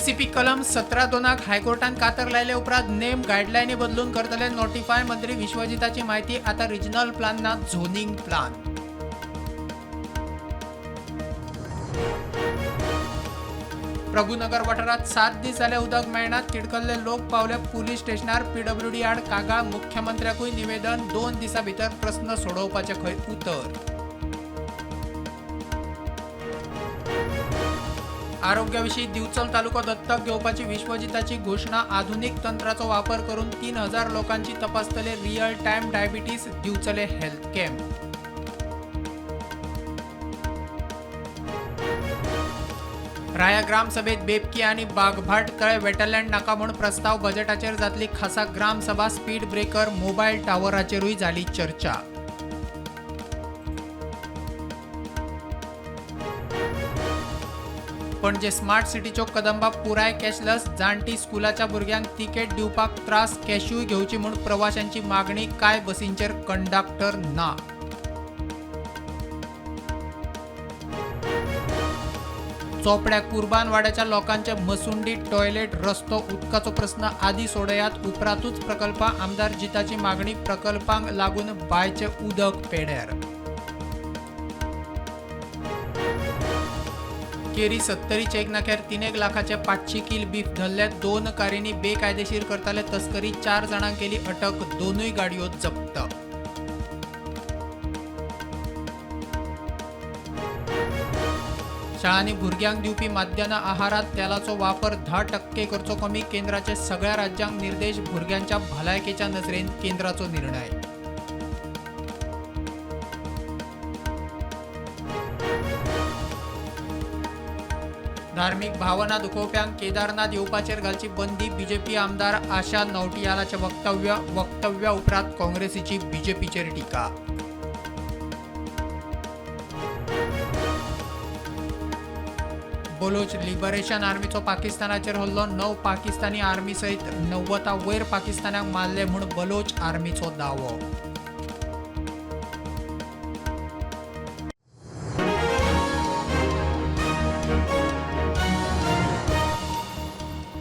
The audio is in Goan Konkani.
डीसीपी कलम 17(2) हायकोर्टान कातर लायले उपरांत नेम गायडलायनी बदलून करतले नोटिफाय. मंत्री विश्वजिताची माहिती. आता रिजनल प्लान ना झोनिंग प्लान. प्रभुनगर वाठारात 7 दीस जाले उदक मेळना. तिडकल्ले लोक पावले पुलीस स्टेशनार. पीडब्ल्यूडी आड कागाळ. मुख्यमंत्र्याकूय निवेदन. 2 दिसां भितर प्रस्न सोडोवपाचें खंय उतर. आरोग्याविशीं दिवचल तालुको दत्तक घेवपाची विश्वजिताची घोशणा. आधुनिक तंत्राचो वापर करून 3000 लोकांची तपासतले रियल टायम डायबिटीस. दिवचले हेल्थ कॅम्प. राया ग्रामसभेत बेबकी आणि बागभाट तळे वेटलँड नाका म्हूण प्रस्ताव. बजेटाचेर जातली खासा ग्रामसभा. स्पीड ब्रेकर, मोबायल टावराचेरूय जाली चर्चा. पणजे स्मार्ट सिटीच्यो कदंबा पुराय कॅशलेस. जाणटी स्कुलाच्या भुरग्यांक तिकेट दिवपाक त्रास. कॅशूय घेवची म्हूण प्रवाशांची मागणी. कांय बसींचेर कंडक्टर ना. चोपड्या कुर्बानवाड्याच्या लोकांचे मसुंडी, टॉयलेट, रस्तो, उदकाचो प्रस्न आदी सोडयात, उपरांतूच प्रकल्पां. आमदार जिताची मागणी. प्रकल्पांक लागून बांयचें उदक पेड्यार. केरी 70 चेक नाक्यार 3 लाखाचे 500 किल बीफ धरले. 2 कारींनी बेकायदेशीर करताले तस्करी. 4 जाणांक केली अटक. 2 गाडयो जप्त. शाळांनी भुरग्यांक दिवपी माध्यान्ह आहारात तेलाचो वापर 10% करचो कमी. केंद्राचे सगळ्या राज्यांक निर्देश. भुरग्यांच्या भलायकेच्या नजरेन केंद्राचो निर्णय. धार्मिक भावना दुखोवप्यांक केदारनाथ येवपाचेर घालची बंदी. बीजेपी आमदार आशा नौटियालाचें वक्तव्य. वक्तव्या उपरांत काँग्रेसीची बीजेपीचेर टिका. बलोच लिबरेशन आर्मीचो पाकिस्तानाचेर हल्लो. 9 पाकिस्तानी आर्मी सयत 90 वयर पाकिस्तानाक मारले म्हूण बलोच आर्मीचो दावो.